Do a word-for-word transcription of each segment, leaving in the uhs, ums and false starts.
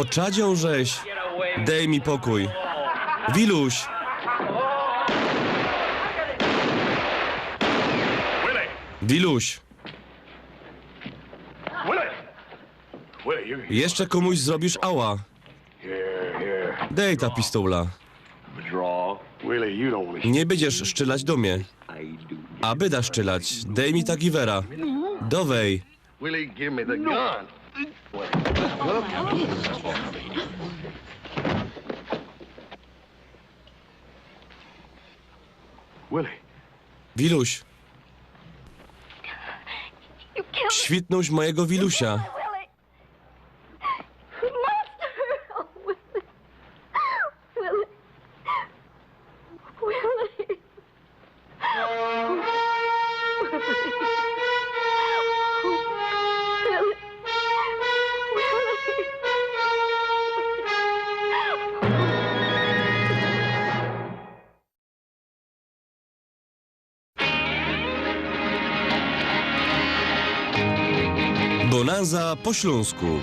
Czadziorześ! Dej mi pokōj. Wiluś! Wiluś! Jeszcze kōmuś zrobisz ała. Dej ta pistola. Niy bydziesz szczelać do mie. A byda szczelać. Dej mi ta giwera. Dowej. Wiluś. Świtnōś mojigo Wilusia. Bonanza po ślōnsku.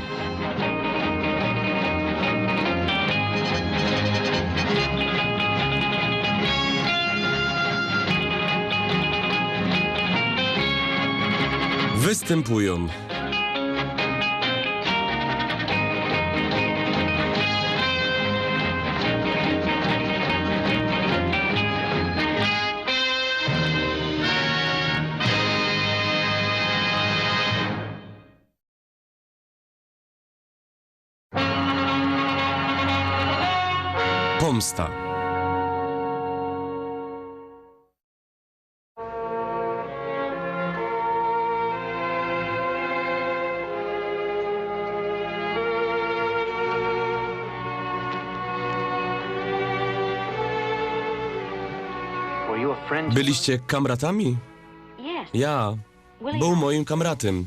Występują Pomsta. Byliście kamratami? Ja. Był moim kamratym.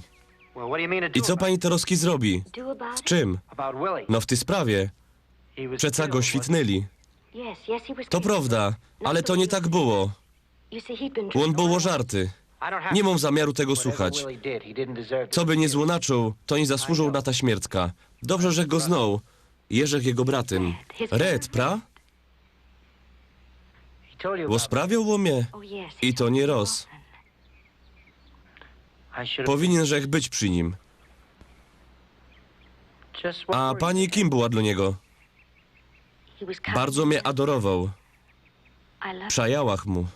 I co pani Torowski zrobi? Z czym? No w tej sprawie. Przeca go świtnęli. To prawda, ale to niy tak było. Ôn był ôżarty. Niy mōm zamiaru tego słuchać. Co by niy złonaczōł, to niy zasłużōł na ta śmiercka. Dobrze, że go znōł. Jeżech jego bratym. Red, pra? Ôsprawiōł ô mie. I to niy roz. Powiniyn żech być przi nim. A pani kim była dlŏ niego? Bardzo mie adorowoł. Przajałach mu.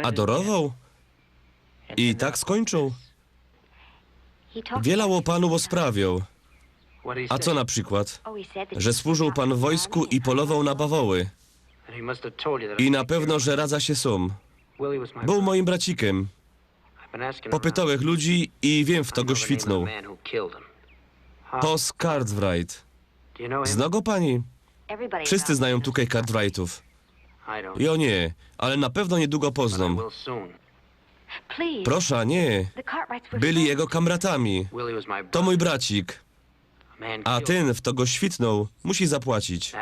Adorowoł? I tak skōńczōł? Wiela ô panu ôsprawioł. A co na przikłŏd? Że służōł pan w wojsku i polowoł na bawoły. I na pewno, że radza sie sōm. Bōł mojim bracikiym. Popytołech ludzi i wiym, fto go świtnōł. Hoss Cartwright. Zno go pani? Wszyscy znajōm tukej Cartwrightōw. Jŏ niy, ale na pewno niydługo poznōm. Prosza, niy. Byli jego kamratami. To mōj bracik. A tyn, fto go świtnōł, musi zapłacić.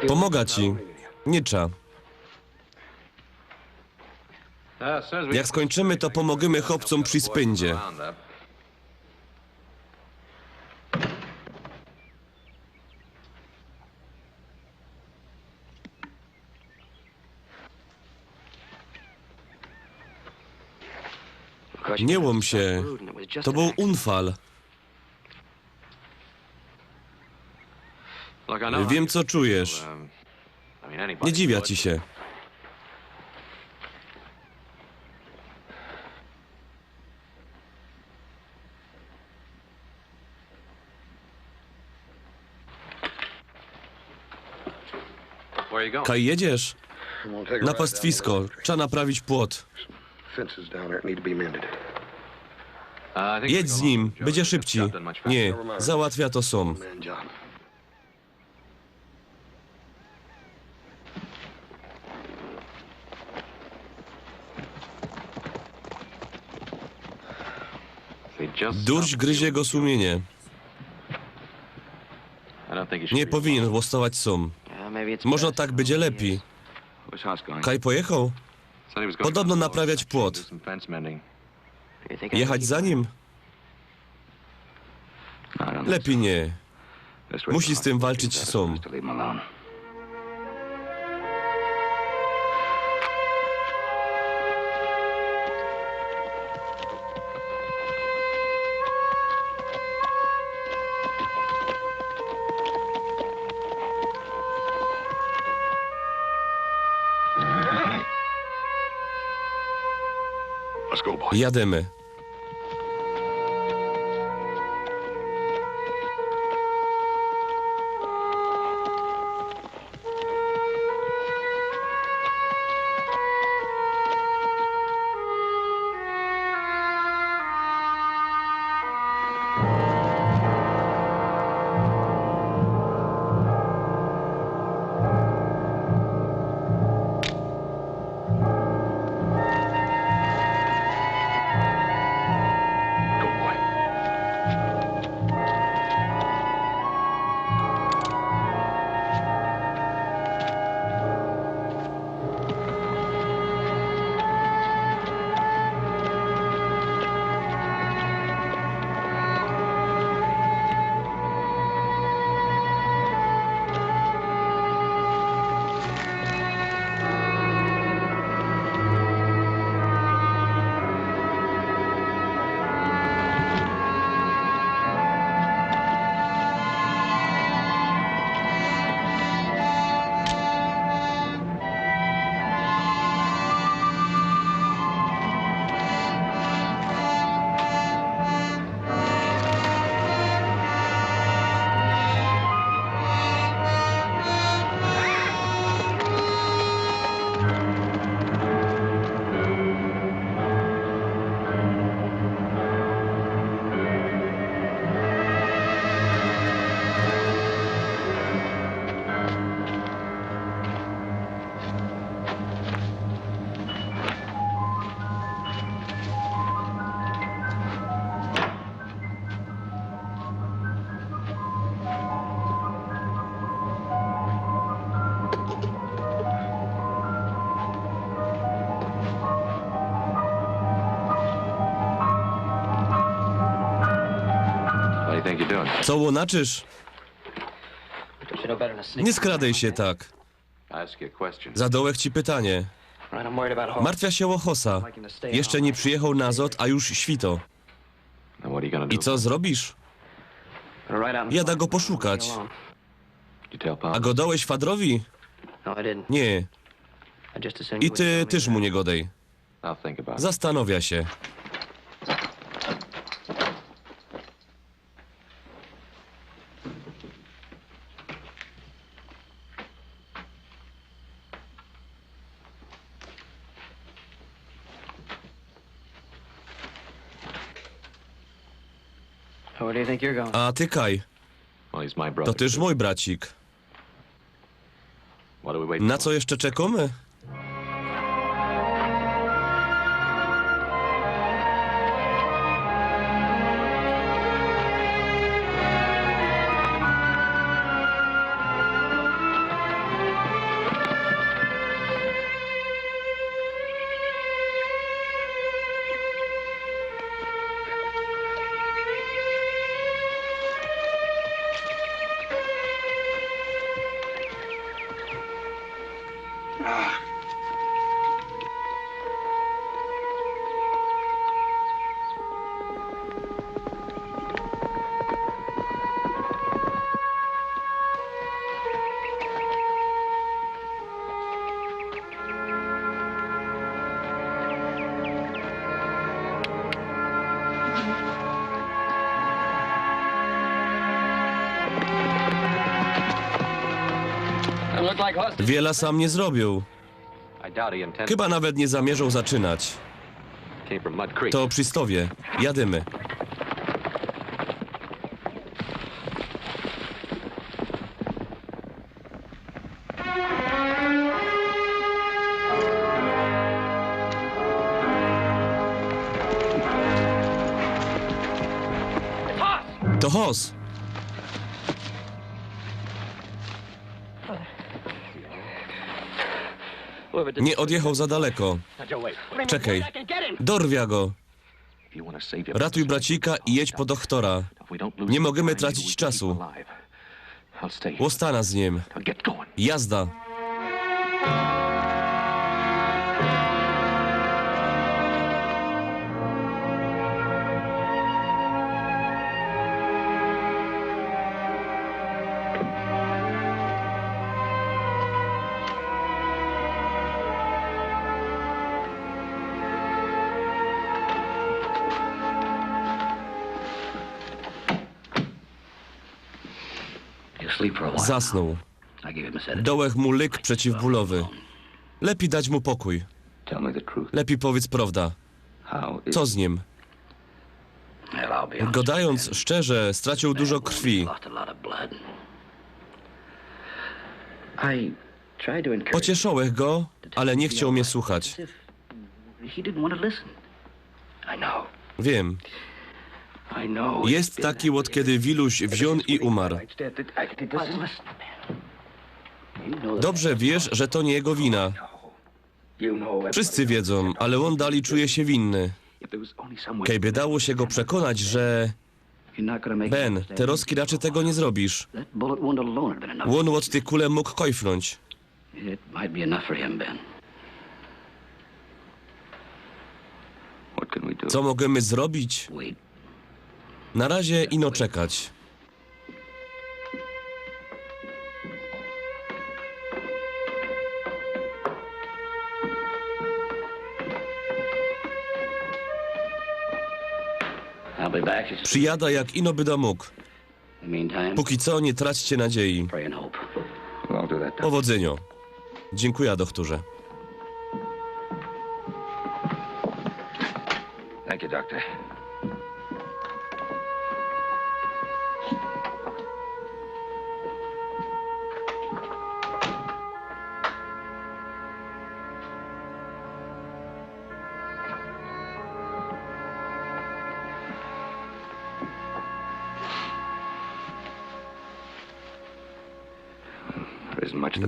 Pomoga ci. Niy trza. Jak skōńczymy, to pomogymy chopcōm przi spyndzie. Niy łōm sie. To bōł unfal. Wiym, co czujesz. Niy dziwia ci sie. Kaj jedziesz? Na pastwisko. Trza naprawić płot. Jedź z nim, bydzie szybcij. Niy, załatwia to sōm. Durść gryzie go sumienie. Niy powinien ôstować sōm. Może tak bydzie lepij. Kaj pojechoł? Podobno naprawiać płot. Jechać za nim? Lepij niy. Musi z tym walczyć sōm. Jadymy. Co łonaczysz? Niy skradej sie tak. Zadŏłech ci pytanie. Martwia sie ô Hossa. Jeszcze niy przijechoł nazŏd, a już świto. I co zrobisz? Jada go poszukać. A godŏłeś Fadrowi? Niy. I ty tyż mu niy godej. Zastanowia sie. A ty kaj? To tyż mōj bracik. Na co jeszcze czekōmy? Wiela sam niy zrobiōł. Chyba nawet niy zamierzōł zaczynać. To przistowie. Jadymy. To Hoss. Nie odjechał za daleko. Czekaj. Dorwia go. Ratuj bracika i jedź po dochtora. Nie możemy tracić czasu. Ostana z nim. Jazda. Zasnął. Dołech mu lyk przeciwbólowy. Lepiej dać mu pokój. Lepiej powiedz prawda. Co z nim? Gadając szczerze, stracił dużo krwi. Pocieszałech go, ale nie chciał mnie słuchać. Wiem. Jest taki, od kiedy Wiluś wziął i umarł. Dobrze wiesz, że to nie jego wina. Wszyscy wiedzą, ale on dalej czuje się winny. Kejby dało się go przekonać, że... Ben, ty rozki raczej tego nie zrobisz. On od tej kule mógł kojfnąć. Co możemy zrobić? Na razie ino czekać. Przijada, jak ino byda mógł. Póki co nie traćcie nadziei. Powodzenia. Dziękuję, doktorze.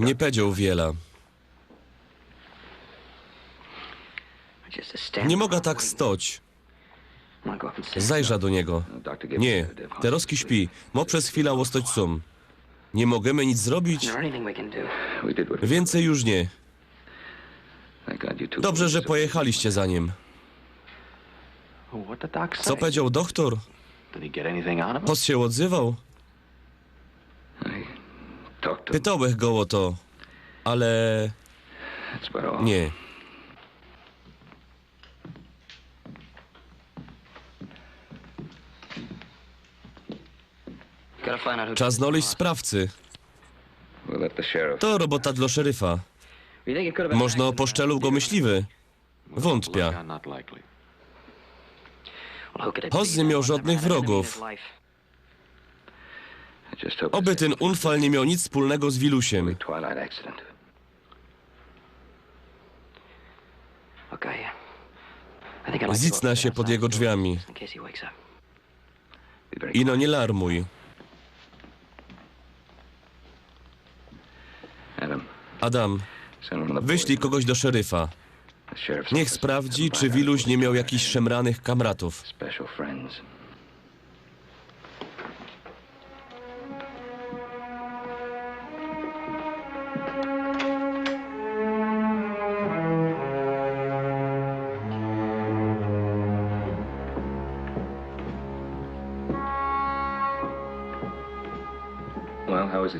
Nie powiedział wiele. Nie mogę tak stoć. Zajrzę do niego. Nie, te rozki śpi. Mo przez chwilę ostać sam. Nie możemy nic zrobić? Więcej już nie. Dobrze, że pojechaliście za nim. Co powiedział doktor? Hoss się odzywał? Pytałech go o to, ale nie. Trzeba znaleźć sprawcy. To robota dla szeryfa. Możno poszczelił go myśliwy. Wątpię. Hoss nie miał żadnych wrogów. Oby ten unfal nie miał nic wspólnego z Wilusiem. Zicnę się pod jego drzwiami. Ino nie larmuj. Adam, wyślij kogoś do szeryfa. Niech sprawdzi, czy Wiluś nie miał jakichś szemranych kamratów.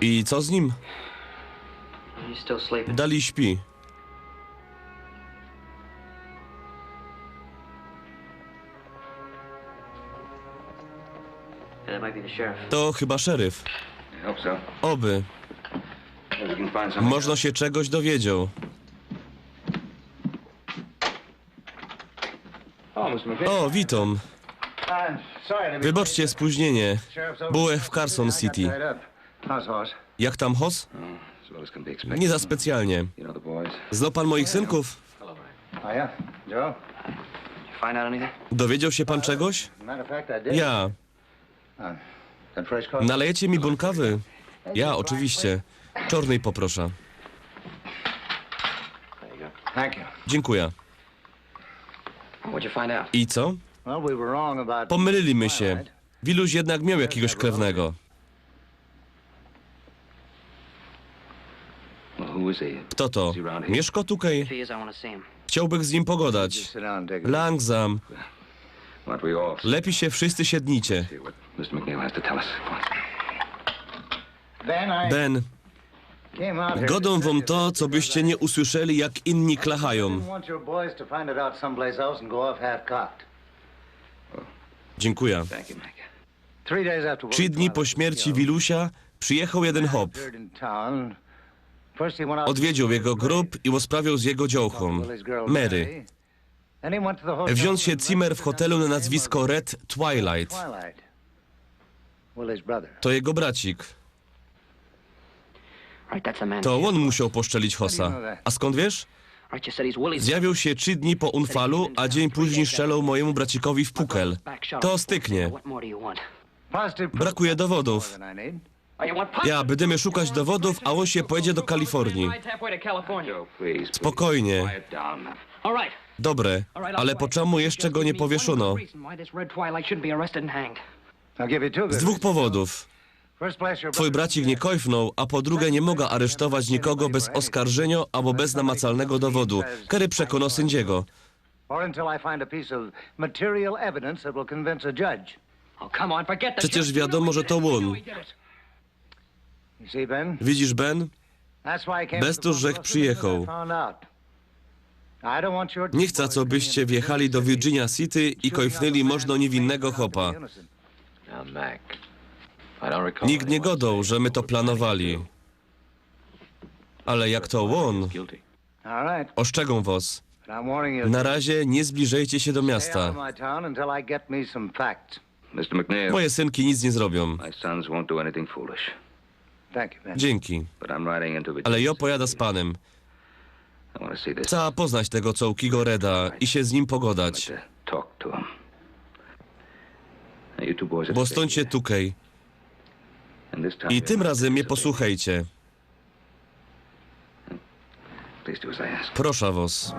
I co z nim? Dalej śpi. To chyba szeryf. Oby. Możno się czegoś dowiedział. O, witam. Wybaczcie spóźnienie. Byłech w Carson City. Jak tam Hoss? Nie za specjalnie. Znał pan moich synków? Dowiedział się pan czegoś? Ja. Nalejecie mi bun kawy? Ja, oczywiście. Czornyj poproszã. Dziękuję. I co? Pomylili my się. Wiluś jednak miał jakiegoś krewnego. Kto to? Mieszko tukej? Chciałbych z nim pogodać. Langsam. Lepiej się wszyscy siednijcie. Ben, godōm wōm to, co byście niy usłyszeli, jak inni klachajōm. Dziynkuja. Trzi dni po śmierci Wilusia przijechał jedyn chop. Ôdwiedziōł jego grōb i ôsprawiōł z jego dziołchōm, Mary. Wziōn sie cimer w hotelu na nazwisko Red Twilight. To jego bracik. To ôn musioł poszczelić hosa. A skōnd wiysz? Zjawiył sie trzi dni po unfalu, a dziyń pōźnij strzeloł mojymu bracikowi w pukel. To styknie. Brakuje dowodōw. Ja, bydymy szukać dowodōw, a ôn sie pojedzie do Kalifornije. Spokojnie. Dobre, ale po czymu jeszcze go niy powiyszono? Z dwōch powodōw. Twōj bracik niy kojfnōł, a po drugie niy moga aresztować nikogo bez ôskarżynio abo bez namacalnego dowodu, kery przekōno syndziego. Przecież wiadōmo, że to ôn. Widzisz, Ben? Bez to, żech przijechoł. Niy chcã, co byście wjechali do Virginia City i kojfnyli możno niywinnego chopa. Nikt niy godoł, że my to planowali. Ale jak to ôn? Ôszczegōm wos. Na razie niy zbliżejcie sie do miasta. Moje synki nic niy zrobiōm. Dziynki. Ale jo pojada z panym. Chcã poznać tego cołkigo Reda i sie z nim pogodać. Bo stōńcie tukej. I tym razym mie posłuchejcie. Proszã wos.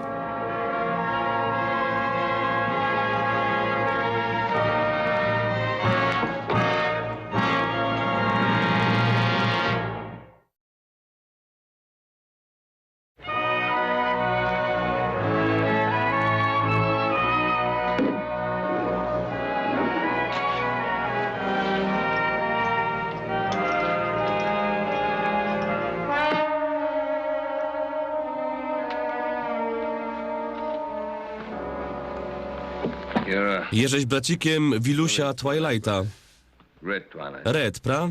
Jeżeś bracikiym Wilusia Twilighta. Red, pra?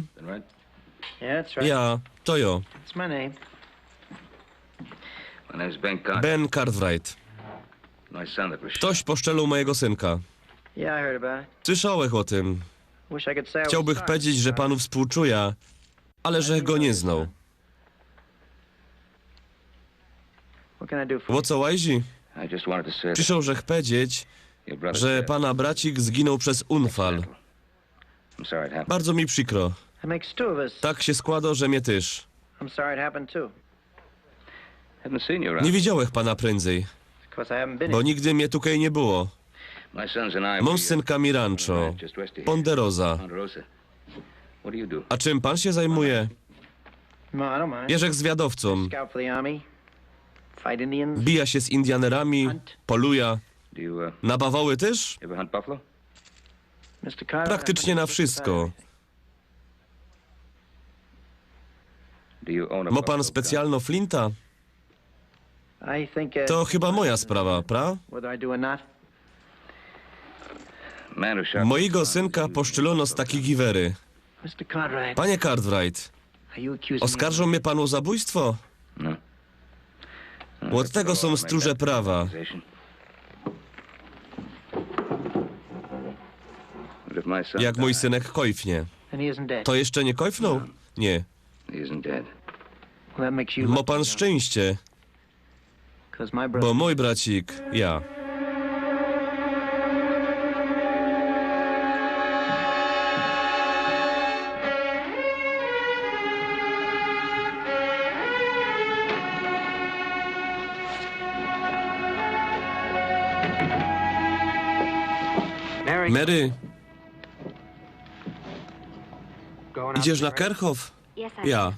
Ja, to jo. Ben Cartwright. Ftoś poszczelił mojigo synka. Słyszołech ô tym. Chciołbych powiedzieć, że panu współczujã, ale żech go niy znoł. Ô co łajzi? Prziszoł żech powiedzieć, że pana bracik zginoł bez unfal. Bardzo mi przikro. Tak sie skłodo, że mie tyż. Niy widziołech pana prędzyj, bo nigdy mie tukej niy było. Mōm z synkami rancho, Ponderosa. A czym pan sie zajmuje? Jeżech zwiadowcōm. Bijã sie z Indianerami, polujã. Na bawoły tyż? Praktycznie na wszystko. Mo pan specjalno flinta? To chyba moja sprawa, pra? Mojigo synka poszczelono z takij giwery. Panie Cartwright, ôskarżōm mie pan ô zabōjstwo? Ôd tego sōm strōże prawa. Jak mōj synek kojfnie. To jeszcze niy kojfnoł? Niy. Mo pan szczynście, bo mōj bracik, ja. Mary, idziesz na Kerchhof? Ja.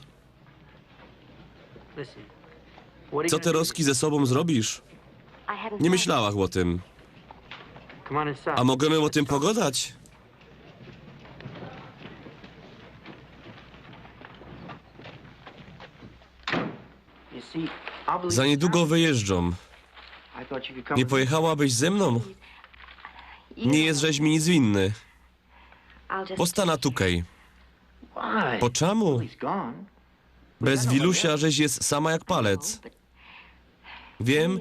Co ty, Roski, ze sobōm zrobisz? Nie myślałach ô tym. A możemy ô tym pogodać? Za niydługo wyjeżdżōm. Nie pojechałabyś ze mnōm? Nie jesześ mi nic winny. Ôstana tukej. Po czymu? Bez Wilusia żeś je sama jak palec. Wiym,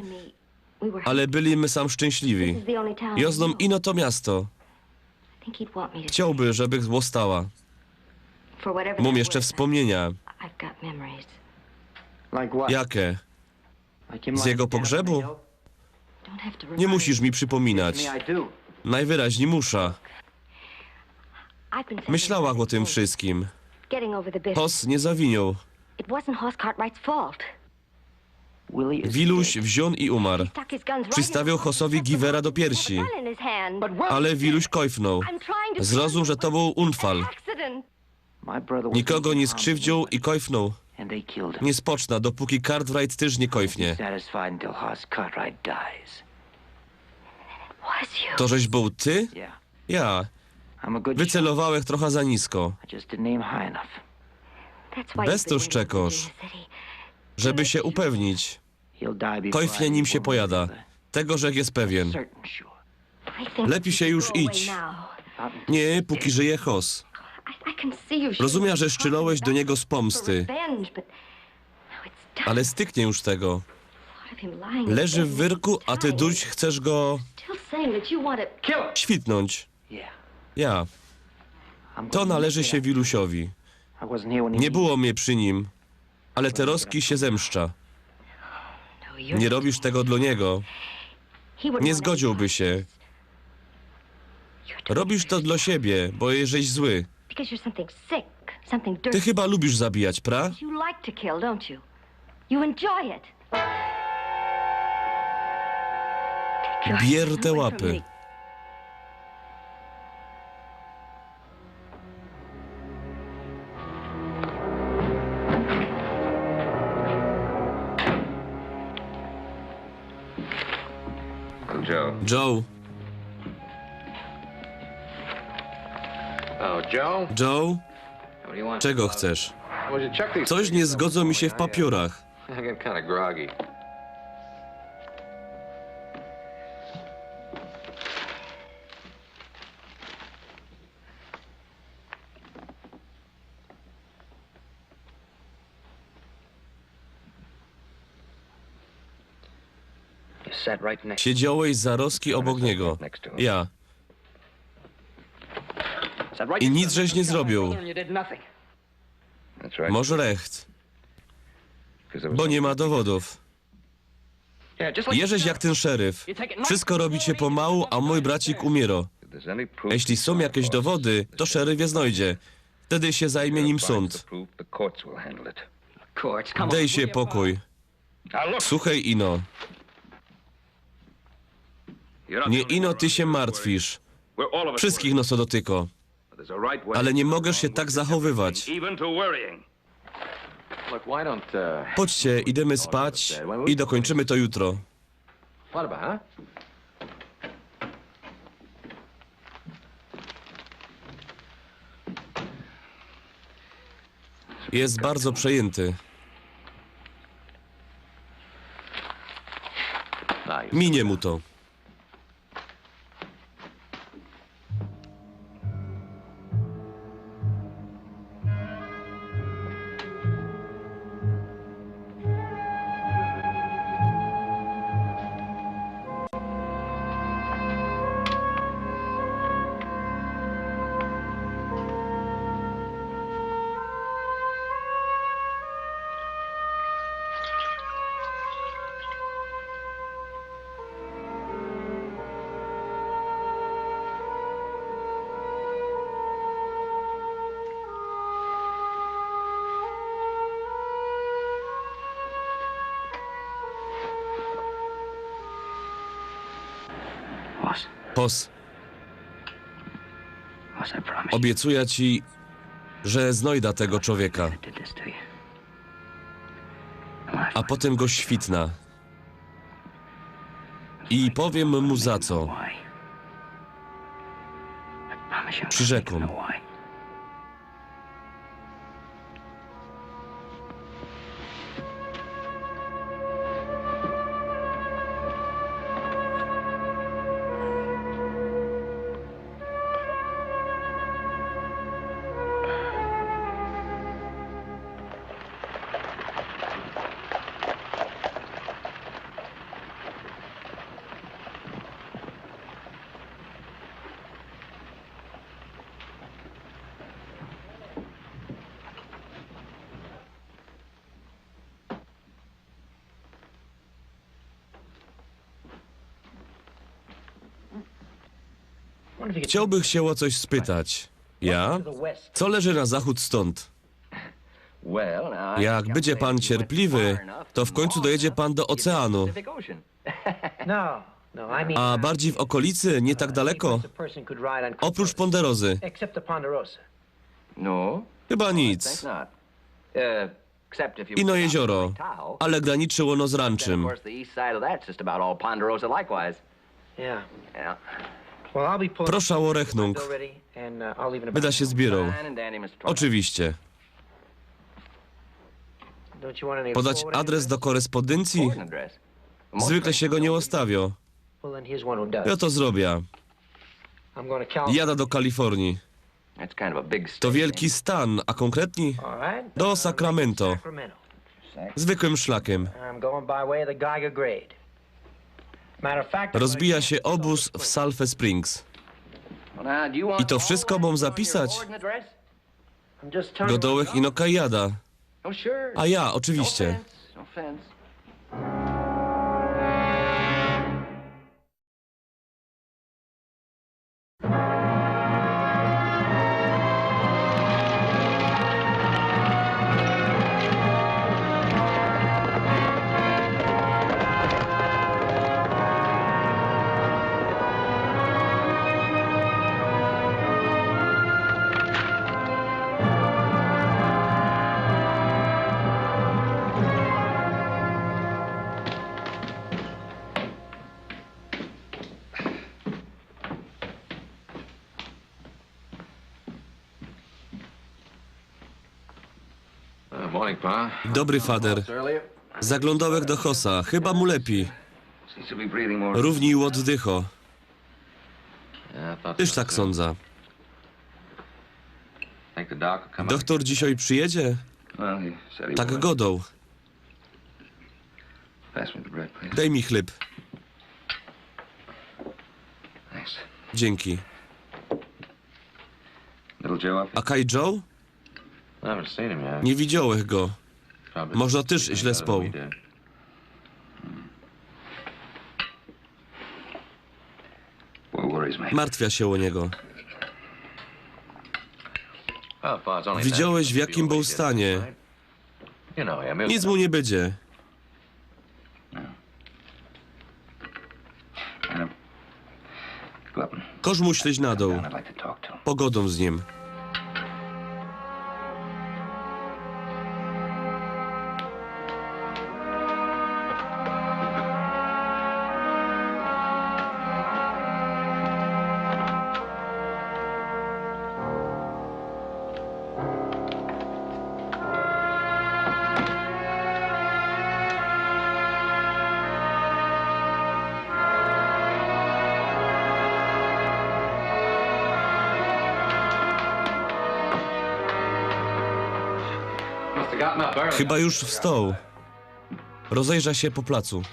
ale byli my sam szczyńśliwi. Jo znōm ino to miasto. Chciałby, żebych ôstała. Mōm jeszcze wspōmnienia. Jakie? Z jego pogrzebu? Nie musisz mi przipōminać. Najwyraźnij musza. Myślałach ô tym wszyskim. Hoss niy zawinioł. Wiluś wziōn i umar. Przistawioł Hossowi giwera do piersi. Ale Wiluś kojfnōł. Zrozmioł, że to bōł unfal. Nikogo niy skrziwdziył i kojfnōł. Niy spoczna, dopōki Cartwright tyż niy kojfnie. To żeś bōł ty? Ja. Wycelowałech trocha za nisko. Bez to szczekŏsz. Żeby sie upewnić. Kojfnie, nim sie pojada. Tego żech je pewien. Lepij sie już idź. Niy, pōki żyje Hoss. Rozumia, że szczylałeś do niego z pōmsty. Ale styknie już tego. Leży w wyrku, a ty durś chcesz go świtnōńć. Ja. To należy sie Wilusiowi. Niy było mie przi nim, ale teroz sie zemszczã. Niy robisz tego dlo niego. Niy zgodziyłby sie. Robisz to dlo siebie, bo żeś zły. Ty chyba lubisz zabijać, pra? Bier te łapy. Joe. Joe? Czego chcesz? Coś niy zgodzŏ mi sie w papiōrach. Siedziałeś za Roski ôbok niego. Ja. I nic żeś niy zrobiōł. Mŏsz recht. Bo niy ma dowodōw. Jeżeś jak tyn szeryf. Wszysko robicie pōmału, a mōj bracik umiyrŏ. Jeźli sōm jakeś dowody, to szeryf je znojdzie. Wtedy sie zajmie nim sōnd. Dej sie pokōj. Suchej ino. Niy ino ty sie martwisz. Wszyskich nos to dotykŏ. Ale niy możysz sie tak zachowywać. Chodźcie, idymy spać i dokōńczymy to jutro. Jest bardzo przejynty. Minie mu to. Pos, ôbiecuja ci, że znojda tego czowieka, a potym go świtna. I powiym mu za co. Przirzekōm. Chciołbych sie ô coś spytać. Ja? Co leży na zachōd stōnd? Jak bydzie pan cierpliwy, to w kōńcu dojedzie pan do ôceanu. A bardzij w ôkolicy, niy tak daleko. Ôprōcz Ponderozy. Chyba nic. Ino jezioro, ale graniczy ôno z Ranczym. Prosza ô rechnunk. Byda sie zbiyrōł. Ôczywiście. Podać adres do korespondyncje? Zwykle sie go niy ôstawio. Jo to zrobia. Jada do Kalifornie. To wielki stan, a kōnkretnie do Sacramento. Zwykłym szlakym. Rozbija sie ôbōz w Sulphur Springs. I to wszysko mōm zapisać? Godołech ino kaj jada. A ja, ôczywiście. Dobry, fader. Zaglōndołech do Hossa. Chyba mu lepij. Rōwnij ôddycho. Tyż tak sōndza. Dochtor dzisiej przijedzie? Tak godoł. Dej mi chlyb. Dziynki. A kaj Joe? Niy widziołech go. Może tyż źle społ. Martwia sie ô niego. Widziołeś, w jakim bōł stanie. Nic mu niy bydzie. Kosz mu ślyź na dōł. Pogodōm z nim. Chyba już wstał. Rozejrzę się po placu.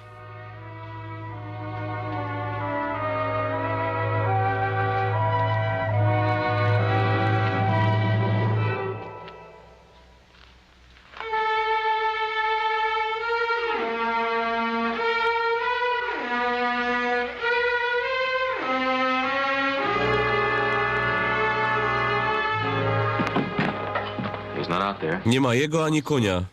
Nie ma jego ani konia.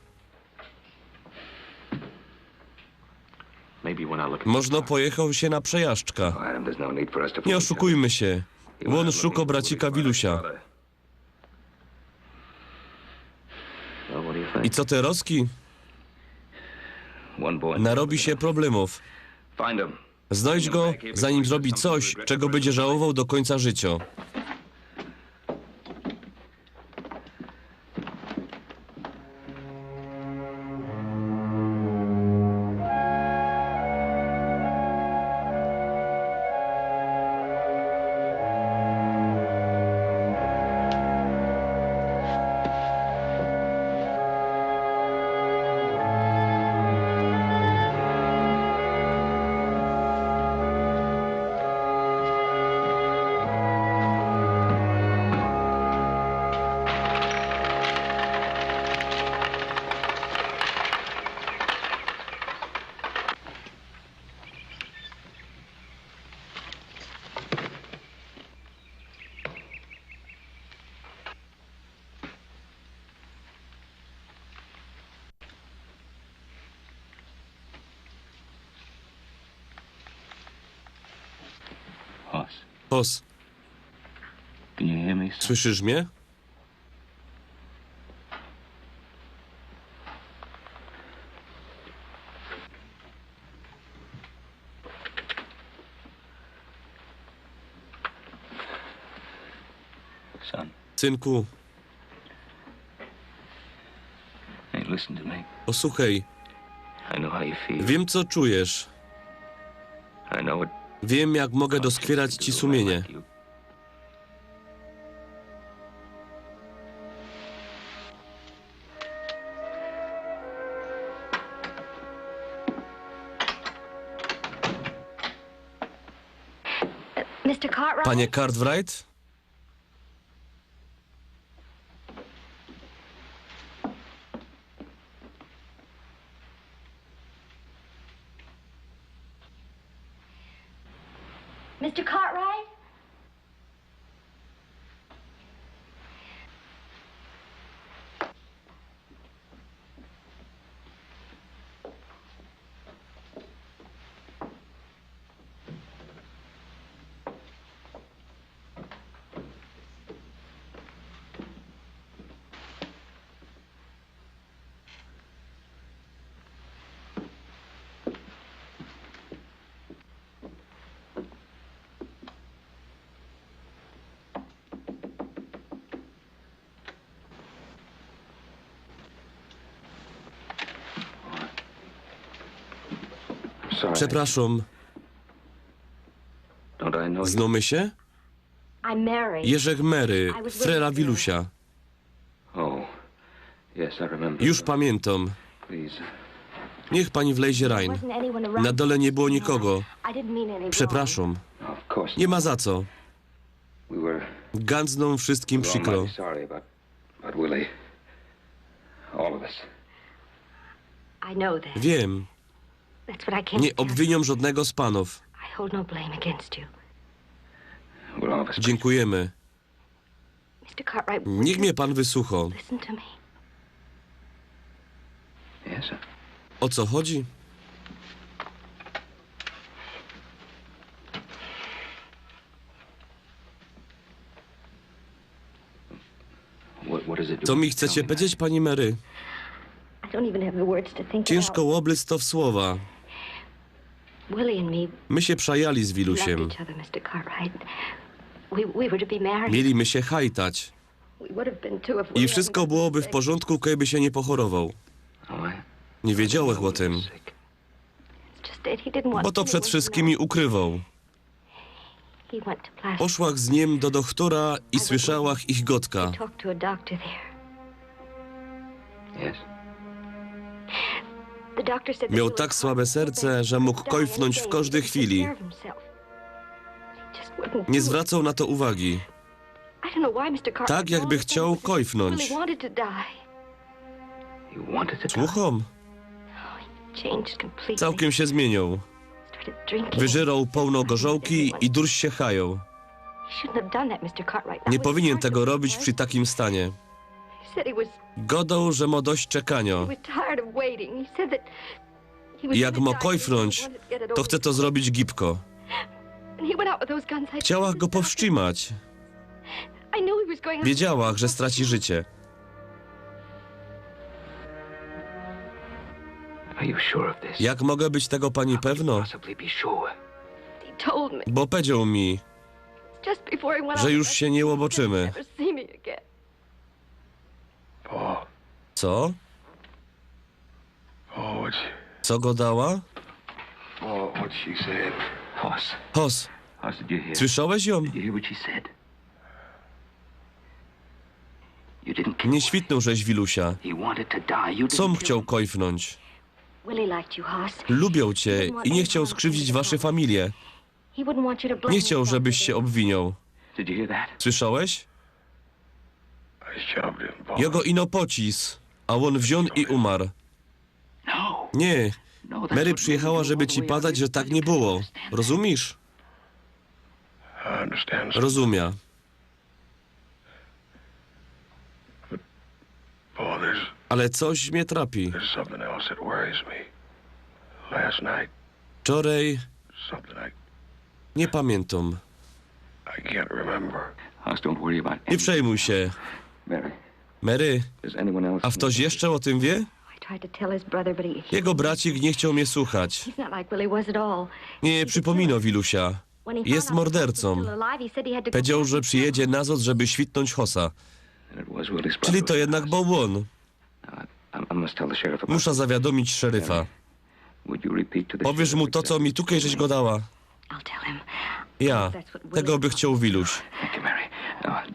Możno pojechoł sie na przejażdżka. Nie ôszukujmy sie. Ôn szuko bracika Wilusia. I co ty, Roski? Narobi sie problemōw. Znajdź go, zanim zrobi coś, czego bydzie żałowōł do kōńca życio. Hoss. Słyszysz mie? Synku, posłuchej. Wiym, co czujesz. Wiym, jak mogã doskwierac ci sumienie. Panie Cartwright? Mister Cartwright? Przepraszōm. Znōmy sie? Jeżech Mary, frela Wilusia. Już pamiyntōm. Niych pani wlezie rajn. Na dole niy było nikogo. Przepraszōm. Niy ma za co. Gandzno wszystkim przikro. Wiym. Niy obwiniōm żodnego z panōw. Dziynkużymy. Niych mie pan wysucho. O co chodzi? Co mi chcecie powiedzieć, pani Mary? Ciynżko ôblyc to w słowa. My sie przajali z Wilusiem. Mieli my sie hajtać. I wszystko byłoby w porzōndku, kejby sie niy pochorowoł. Niy wiedziołech ô tym. Bo to przed wszystkimi ukrywoł. Poszłach z nim do dochtora i słyszałach ich godka. Mioł tak słabe serce, że mōg kojfnōńć w kożdy chwili. Niy zwracoł na to uwagi. Tak, jakby chcioł kojfnōńć. Słuchōm. Cołkym sie zmiynioł. Wyżyroł połno gorzołki i durś sie chajoł. Niy powinien tego robić przi takim stanie. Godoł, że mo dość czekanio. I jak mo kojfnōńć, to chce to zrobić gibko. Chciała go powstrzimać. Wiedziała, że straci życie. Jak mogę być tego pani pewno? Bo powiedział mi, że już się nie ôboczymy. Co? Co godała? Hoss, słyszałeś jōm? Nie świtnōł żeś Wilusia. Sōm chciał kojfnōńć. Lubiōł cię i nie chciał skrzywdzić waszej familie. Nie chciał, żebyś się obwiniał. Słyszałeś? Jŏ go ino pocis, a ôn wziōn i umar. Nie. Mary przyjechała, żeby ci padać, że tak nie było. Rozumisz? Rozumia. Ale coś mnie trapi. Wczoraj nie pamiętam. Nie przejmuj się. Mary, a ktoś jeszcze o tym wie? Jego bracik nie chciał mnie słuchać. Nie przypomina Wilusia. Jest mordercą. Powiedział, że przyjedzie nazod, żeby świtnąć Hossa. Czyli to jednak był on. Muszę zawiadomić szeryfa. Powiesz mu to, co mi tukej żeś godała? Ja. Tego by chciał Wiluś.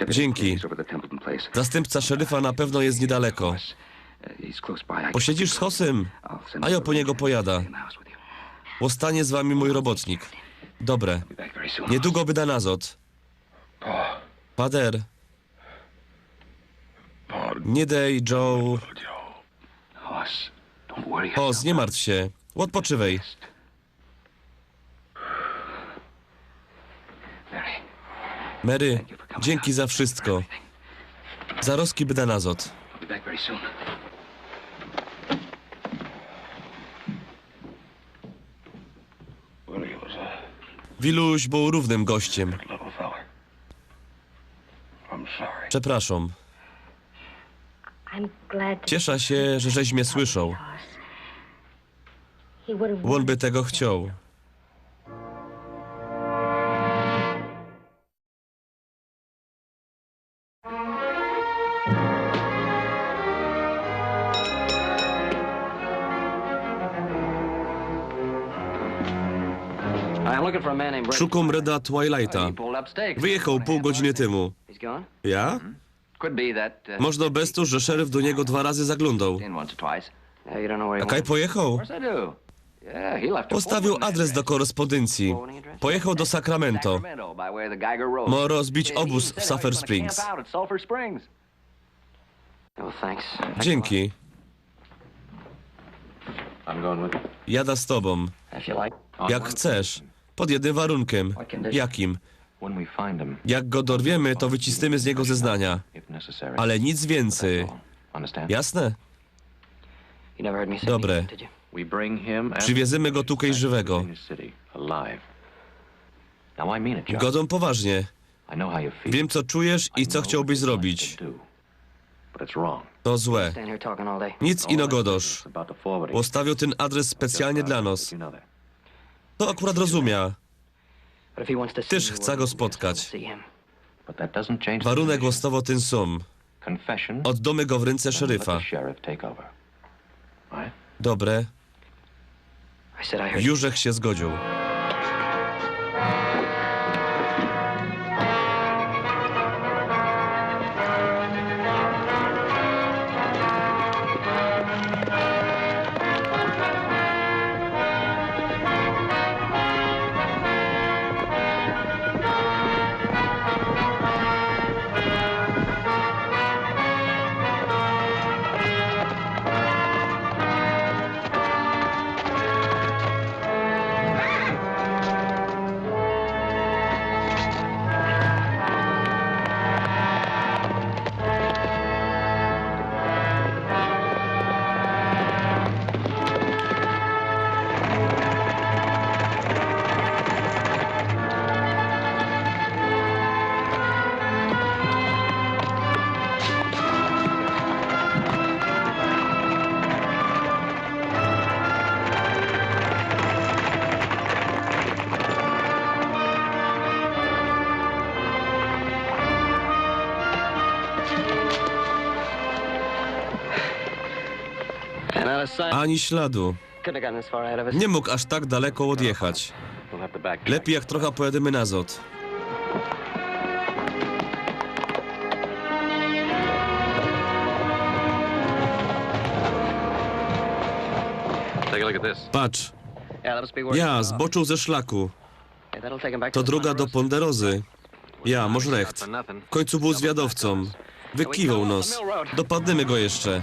Dzięki. Zastępca szeryfa na pewno jest niedaleko. Posiedzisz z Hossym, a ja po niego pojada. Ostanie z wami mój robotnik. Dobre. Niedługo byda nazod. Pader. Nie dej, Joe. Hoss, nie martw się. Odpoczywaj. Mary, dzięki za wszystko. Zarozki byda nazod. Wiluś był równym gościem. Przepraszam. Cieszę się, że żeś mnie słyszał. On by tego chciał. Szukam Reda Twilighta. Wyjechał pół godziny temu. Ja? Możno bez to, że szeryf do niego dwa razy zaglōndał. A kaj pojechał? Postawił adres do korespōndyncyje. Pojechał do Sacramento. Mŏ rozbić ôbōz w Sulphur Springs. Dzięki. Jada z tobōm. Jak chcesz. Pod jednym warunkiem. Jakim? Jak go dorwiemy, to wycisniymy z niego zeznania. Ale nic wiyncyj. Jasne? Dobre. Przywiezymy go tukej żywego. Godōm poważnie. Wiym, co czujesz i co chciołbyś zrobić. To złe. Nic ino gŏdŏsz. Postawiōł tyn adres specjalnie dlŏ nŏs. To akurat rozumia. Tyż chca go spotkać. Warunek ôstŏwŏ tyn sōm. Ôddōmy go w rynce szeryfa. Dobre. Jurzech sie zgodziōł. Ani śladu. Nie mōg aż tak daleko ôdjechać. Lepij, jak trocha pojadymy nazŏd. Patrz. Ja zbocziōł ze szlaku. To droga do Ponderozy. Ja, mŏsz recht. W kōńcu bōł zwiadowcōm. Wykiwoł nŏs. Dopadnymy go jeszcze.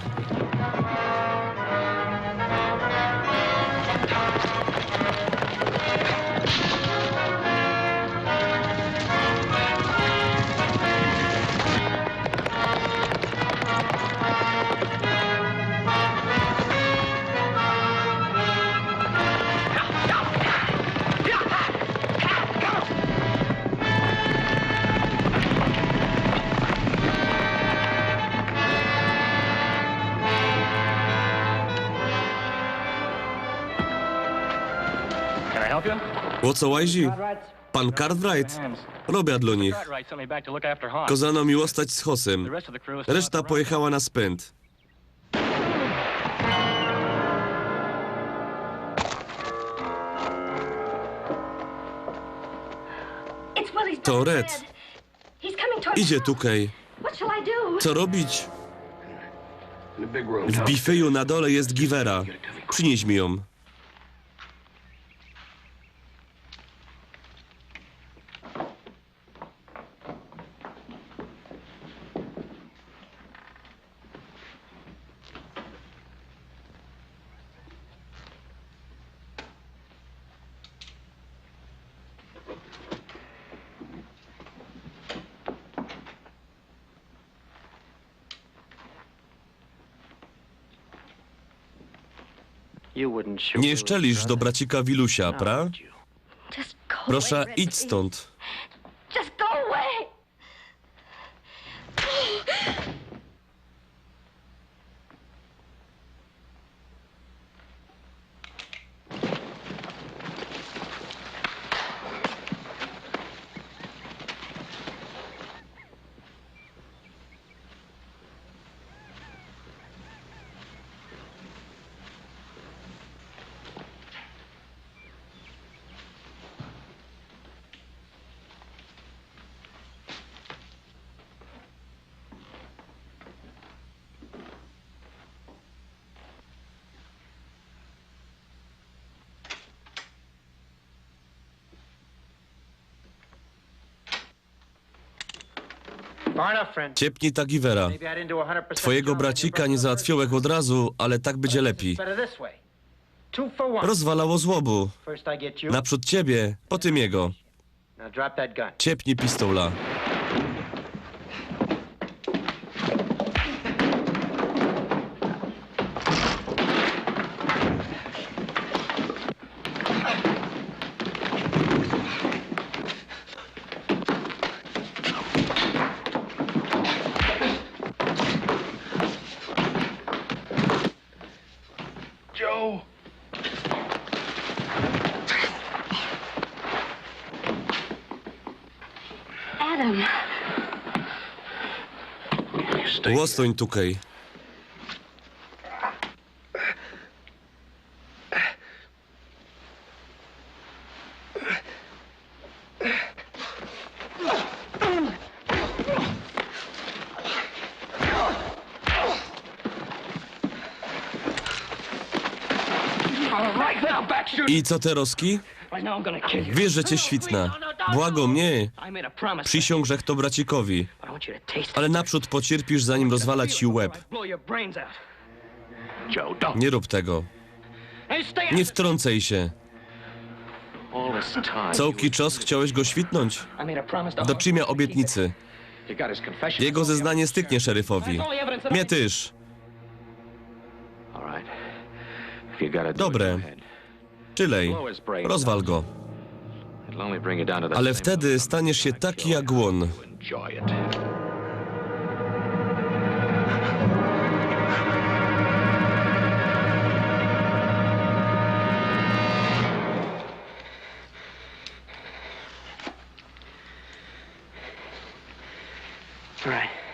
Ô co łajzi? Pōn Cartwright? Robia dlō nich. Kŏzano mi ôstać z Hossym. Reszta pojechała na spynt. To Red. Idzie tukej. Co robić? W bifyju na dole jest giwera. Prziniyś mi jōm. Niy szczelisz do bracika Wilusia, pra? Proszã, idź stōnd. Ciepnij ta giwera. Twojego bracika niy załatwiōłech ôd razu, ale tak bydzie lepij. Rozwalało złobu. Naprzōd ciebie, potym jego. Ciepnij pistola. Joe! Adam. Ôstōń tukej. I co terŏzki? Wiysz, że cię świtnã. Błagōm, niy. Przisiōng żech to bracikowi. Ale naprzōd pocierpisz, zanim rozwalã ci łeb. Niy rōb tego. Niy wtrōncyj sie. Cołki czas chciołeś go świtnōńć? Dotrzimia ôbietnicy. Jego zeznanie styknie szeryfowi. Mie tyż. Dobre. Czylej, rozwal go. Ale wtedy staniesz sie taki jak ôn.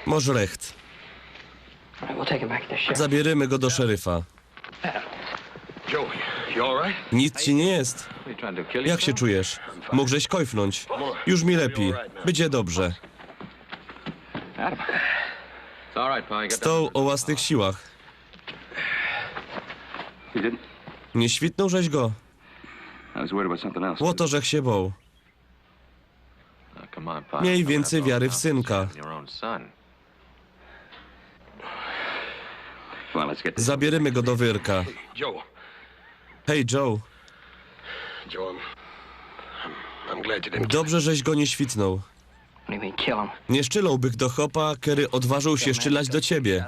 Mosz recht. Zabiyrymy go do szeryfa. Nic ci nie jest. Jak się czujesz? Mógłżeś kojfnąć. Już mi lepiej. Będzie dobrze. Stał o własnych siłach. Nie świtnął żeś go? O to żech się bał. Miej więcej wiary w synka. Zabierzmy go do wyrka. Hej, Joe. Dobrze, żeś go nie świtnął. Nie szczelałbych do chopa, kery odważył się szczelać do ciebie.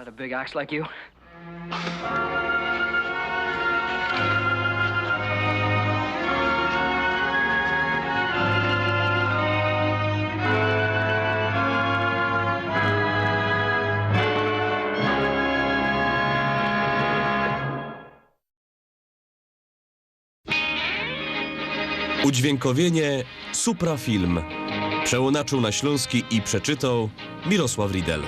Udźwiękowienie Suprafilm. Przełōnaczył na ślōnski i przeczytał Mirosław Riedel.